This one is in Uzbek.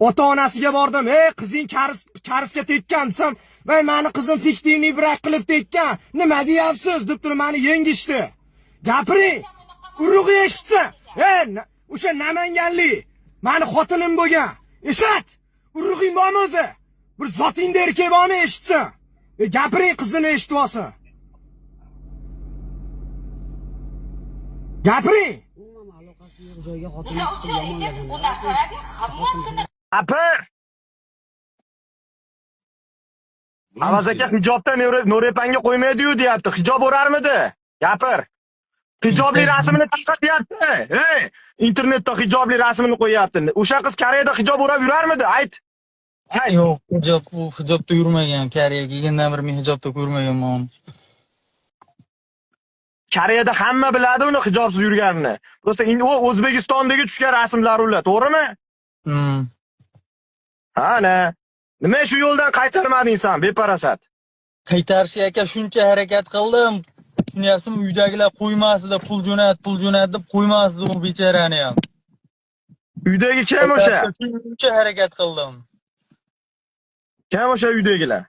Ota-onasiga bordim. "Ey, qizing karisga tekkan" desam, "Voy, mani qizim фиктивный брак qilib tekkan. Nima deyapsiz?" deb turib meni yengishdi. Gapiring. Urug'i eshitsin. Ey, o'sha namanganlik mani xotinim bo'lgan. Eshit. Urug'ing bormi o'zi? Bir zotingda erkak bormi, eshitsin. Gapiring, qizini eshitib olsin. Gapiring. Umuman aloqasi yo'q joyga xotini Biza chiqib uchraydi, yomonlagan. bu narsalarning hammasini Gapir. Avaz aka hijobda Nurepanga qo'ymaydi-yu deyapti. Hijob o'rarmidi? Gapir. Hijobli rasmini tarqatyapti. Ey, internetda hijobli rasmini qo'yyapti. O'sha qiz Koreyada hijob o'rab yurarmidi? Ayt. Ayt. Yo'q, hijob, u hijobda yurmagan. Koreyaga kelgandan beri men hijobda ko'rmaganman uni. Koreyada hamma biladi uni hijobsiz yurganini. Просто u O'zbekistondagi tushgan rasmlar ular, to'g'rimi? Hmm. Ana. Nima shu yo'ldan qaytarmading san, beparasat? Qaytarishga aka shuncha harakat qildim. Tushunyapsizmi? Uydagilar qo'ymasdi, pul jo'nat, pul jo'nat deb qo'ymasdi u bechorani ham. Uydagi kim o'sha? Qaytarishga shuncha harakat qildim. Kim o'sha uydagilar?